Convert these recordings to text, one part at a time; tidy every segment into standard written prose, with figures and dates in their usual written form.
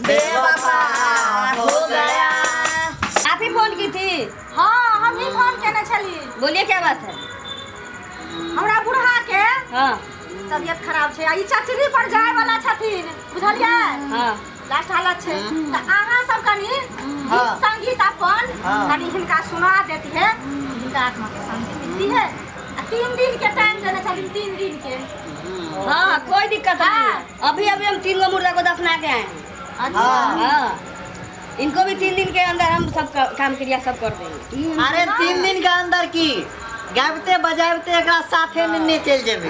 बेवफा हो गया। आप ही फोन की थी? हाँ, हम ही फोन केने छली। बोलिए, क्या बात है? हमरा बूढ़ा के तबियत खराब छै आ ई चचरी पर जाय वाला छथिन, बुझलियै? हाँ। लास्ट हालत छै, तऽ अहाँ सब कनि गीत संगीत अपन कनि हिनका सुना देती है, हिनका आत्मा के शांति मिलती है। आ 3 दिन के टाइम देने छथिन, 3 दिन के। हाँ, कोई दिक्कत नहीं है। अभी अभी हम 3 गो मुर्दा को दफना के आए हैं। अच्छा। हाँ, इनको भी 3 दिन के अंदर हम सब काम क्रिया सब कर देंगे। अरे 3 दिन के अंदर की गाबते बजाबते एकरा साथे में नहीं चल जेबे।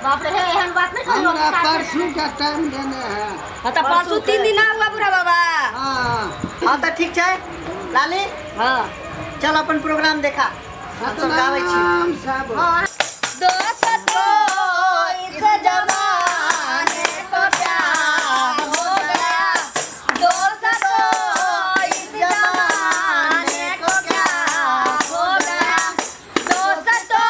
बाप रे, हे एहन बात नहीं कहियो। हमरा परसों का टाइम देने है। हाँ, तो परसों 3 दिन ना हुआ बुढ़ा बाबा। हाँ। हाँ तो ठीक छै लाली। हाँ। चल अपन प्रोग्राम देखा, हम सब गाबै छी। सतनाम सब। हाँ। दोस्त तो इस जमाने को क्या हो गया, दोस्त तो इस जमाने को क्या हो गया, दोस्त तो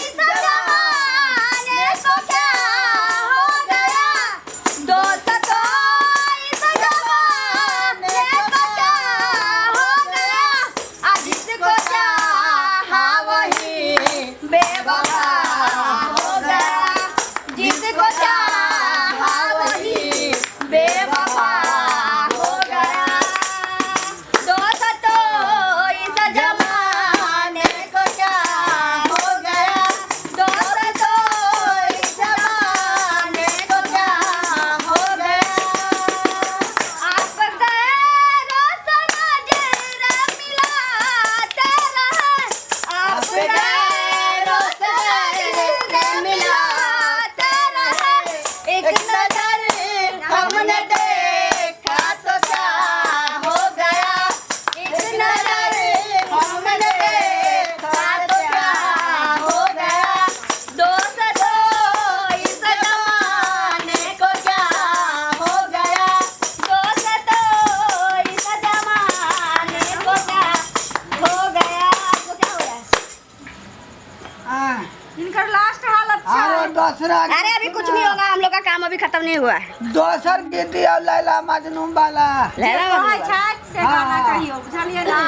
इस जमाने को क्या हो गया, दोस्त तो इस जमाने को क्या हो गया, आ जिसको चाहा वही बेवफा हो गया, जिसको चाहा वही बेवफा हो गया, दोस्त तो इस जमाने को क्या हो गया, दोस्त तो इस जमाने को क्या हो गया, आप गैरों से नजर मिलाते रहे, आप गैरों से नजर मिलाते रहे, एक नजर हमने देखा तो क्या हो गया, एक नजर हमने देखा तो क्या हो गया, दोस्त तो इस जमाने को क्या हो गया, दोस्त तो इस जमाने को क्या हो गया। आपको क्या हो रहा है? हाँ। हिनकर लास्ट हालत छै। अरे दोसरा अरे अभी कुछ नहीं होगा, हम लोग का काम अभी खत्म नहीं हुआ है। दोसर गीत दियो लैला मजनू वाला। लैला जे कहै मजनू वाला। छथि से गाना हाँ। कहियौ, बुझलियै ना?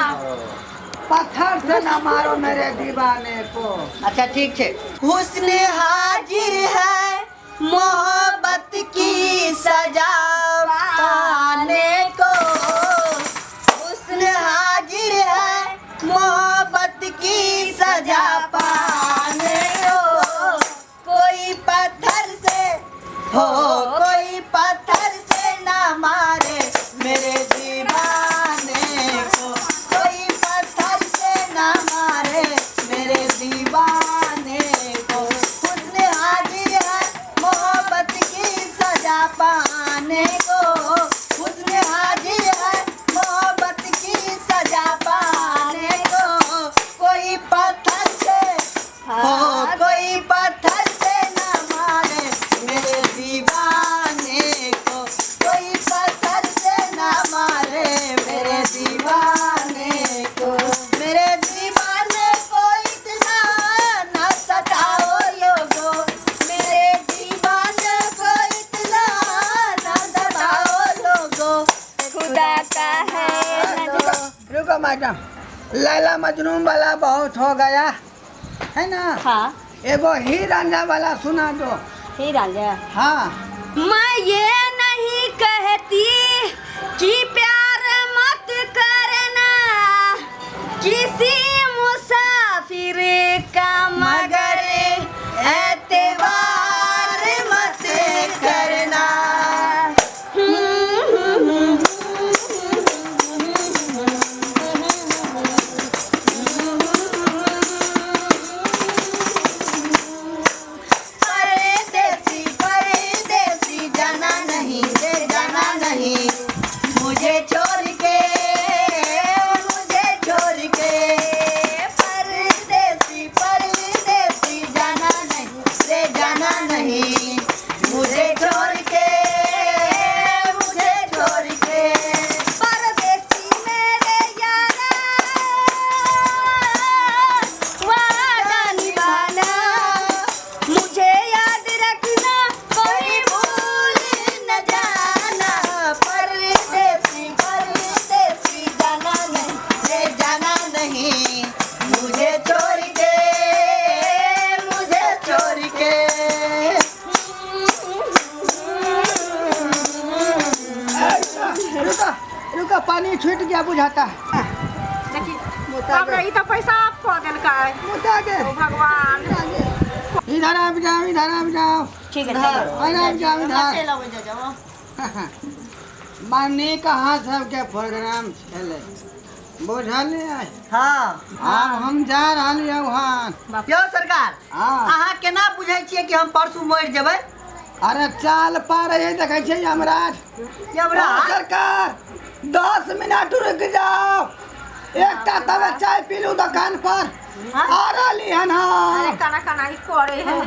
पत्थर से ना मारो मेरे दीवाने को। अच्छा ठीक है। हुस्न हाजिर है मोहब्बत की सजा पाने को, हुस्न हाजिर है मोहब्बत की सजा पाने को, कोई पत्थर से हो कोई पत्थर से ना मारे मेरे दीवाने को, कोई पत्थर से ना मारे मेरे दीवाने को, हुस्न हाजिर है मोहब्बत की सजा पाने को, हुस्न हाजिर है मोहब्बत की सजा पाने को, कोई पत्थर से हो कोई पत्थर से ना मारे मेरे दीवाने को, कोई पत्थर से ना मारे मेरे दीवाने को, मेरे दीवाने को इतना ना सताओ लोगो, मेरे दीवाने को इतना ना सताओ लोगो, खुदा का है न रुको रुको मैडम, लैला मजनू वाला बहुत हो गया है ना? हाँ। एगो ही रांझा वाला सुना दो। ही रांझा? हाँ। मैं ये नहीं कहती कि प्यार मत करना किसी मुसाफिर का, मगर एतबार मत करना। परदेसी परदेसी जाना नहीं का पानी छूट गया बुझाता है। देखी बाप रे, ई तो पैसा आप कऽ देलकै। मुता के। ओ भगवान। इधर आबि जाओ, इधर आबि जाओ। ठीक है। इधर आबि जाओ इधर। चलि अबै जाओ। माने कहाँ सबके प्रोग्राम छलै, बुझलियै? हाँ। आब हम जा रहलियै वहाँ। यौ सरकार, हाँ। अहाँ केना बुझै छियै कि हम परसू मरि जेबै? अरे चाल पार है, देखै छियै यमराज। यमराज? ओ सरकार, 10 मिनट रुक जाओ, एकटा तबे चाय पीलू दुकान पर। आ रहली हन हम। अरे कना कना ई करे है।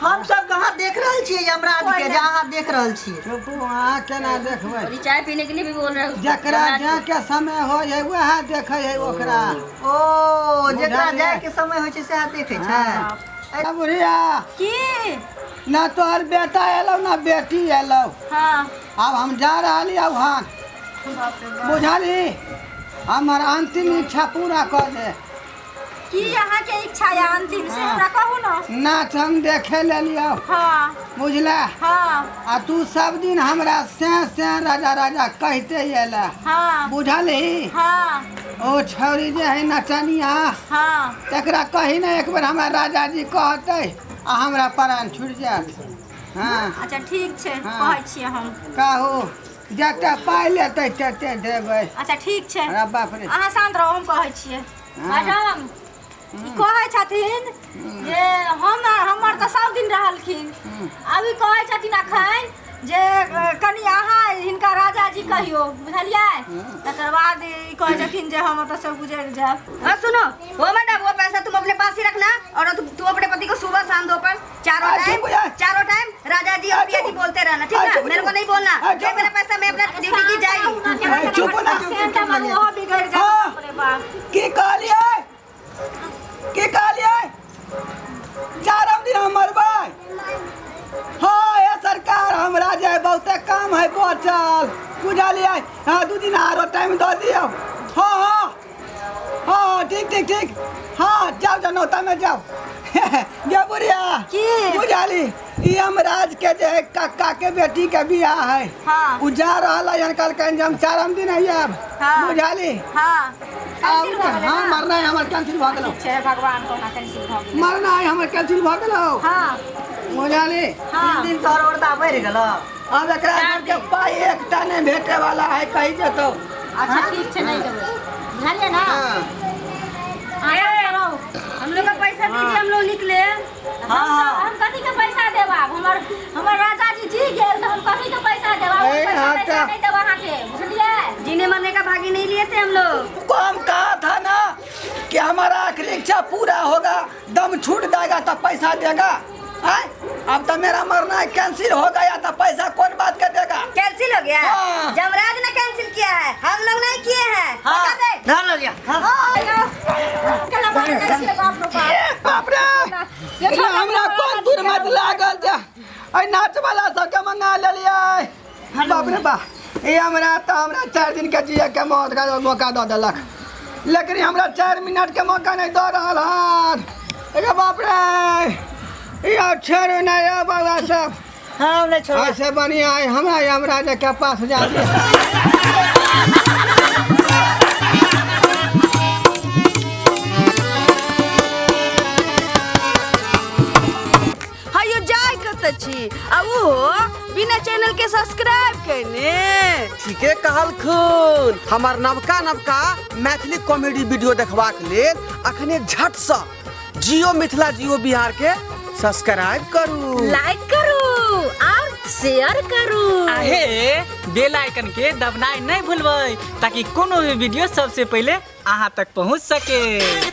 हम सब कहाँ देख रहल छियै यमराज के, जे अहाँ देख रहल छियै? चुप, अहाँ केना देखबै? और ये चाय पीने के लिए भी बोल रहे हो। जकरा जाके समय होइ है वएह देखै है ओकरा। ओ जेकरा बुझलियै? जाय के समय होइ छै सएह देखै छै। हाँ। बुढ़िया। की? ना तोहर बेटा एलौ ना बेटी एलौ। हाँ। अब हम जा रहली वहाँ, बुझली? हमर अंतिम इच्छा पूरा कर दे। की अहाँ के इच्छा या अंतिम से हमरा कहू न। नाच हम देखे ले लियौ। हाँ। बुझला? हाँ। आ तू सब दिन हमरा से से राजा राजा कहते एला। हाँ। बुझलही? हाँ। ओ छौरी जे है नचनिया। हाँ। तकरा कही ना एक बेर हमरा राजा जी कहते आ हमरा प्राण छूट जायत। हाँ। अच्छा ठीक छै। हाँ। कहै छियै हम। कहू जते पाइ लेतै तते देबै। अच्छा ठीक छै। अरे बाप रे। अहाँ शान्त रहू, हम कहै छियै। हाँ। मैडम, ई कहै छथिन जे हम हमर तऽ सब दिन रहलखिन, अभी कहै छथिन अखन जे कनि अहाँ हिनका राजा जी कहियो, बुझलियै? तकर बाद ई कहै छथिन जे हम ओतऽ से गुजरि जायब। हाँ सुनो वो मैडम, वो पैसा तुम अपने पास ही रखना और तू अपने पति को सुबह शाम दोपहर चारों अच्छा, टाइम भैया। चारों टाइम राजा जी और पिया जी बोलते रहना, ठीक है? अच्छा, मेरे को नहीं बोलना। अच्छा, ये मेरा पैसा, मैं अपना ड्यूटी की जाएगी। चुप ना। ओहो बिगड़ि जायत। हाँ। बाप रे बाप। की कहलियै? की कहलियै? चारम दिन हम मरबै? हाँ ये सरकार, हमरा जे बहुते काम है बचल, बुझलियै? हाँ 2 दिन आरो टाइम दऽ दियौ। हाँ हाँ हाँ ठीक ठीक ठीक। हाँ जाओ जाओ नौता में जाओ। गे बुढ़िया। की? बुझली? ई यमराज के जे है कक्का के बेटी के बियाह है। हाँ। उ जा रहल है, कहलकनि जे हम चारम दिन आयब। हाँ। बुझली? हाँ। कैंसिल भऽ गेलै हाँ ना? मरना है हमर कैंसिल भऽ गेलौ। ठीक छै, भगवान कहुना कैंसिल भऽ गेलै। मरना है हमर कैंसिल भऽ गेलौ। हाँ। बुझली? हाँ। 3 दिन तोहर औरदा बढ़ि गेलौ। अब एकरा सबके पाइ एकटा नहि भेटे वाला है, कही जेतौ। अच्छा ठीक छै, नहीं देबै, बुझलियै ना? हाँ। अहाँ सब रहू। हम लोग का पैसा दीजिए, हम लोग निकले। हाँ, हाँ। हम कथी के पैसा देब आब? हमर हमर राजा जी जी गेल तऽ हम कथी के पैसा देब आब? ए, पैसा हाँ, तैसा तऽ- नहीं देब अहाँके, बुझलियै? जीने मरने का भागी नहीं लिए थे हम लोग। को हम कहा था ना कि हमारा आखिरी इच्छा पूरा होगा, दम छूट जाएगा तब पैसा देगा। आय? अब तो मेरा मरना कैंसिल हो गया तो पैसा कौन बात के देगा? कैंसिल हो गया? हाँ। जमराज ने कैंसिल किया है, हम लोग नहीं किए हैं। हाँ। बता दे। धर लिया। हाँ। केना मारै छियै, बाप रे बाप। ए, बाप रे, ये छोटा हमरा कोन दुर्मत लागल जे एहि नाच वाला सबके मंगा लेलियै। बाप रे बाप, ई हमरा तऽ हमरा 4 दिन के जिए के मौत का मौका दऽ देलक, लेकिन हमरा 4 मिनट के मौका नहीं दऽ रहल हन। अरे बाप रे, ई आब छोड़ू ना यौ बाबा सब। हाँ, नहीं छोड़बै। ऐसे बढ़िया है हमरा यमराज के पास जा दिया। हयो जाय कत छी आ उहो बिना चैनल के सब्सक्राइब केने। ठीके कहलखुन। हमर नवका नवका मैथिली कॉमेडी वीडियो देखबाक लेल अखने झटसँ जियो मिथिला जियो बिहार के सब्सक्राइब करू, लाइक करू और शेयर करू। आहे बेल आइकन के दबनाइ नहीं भूलबै ताकि कोनो भी वीडियो सबसे पहले अहाँ तक पहुँच सके।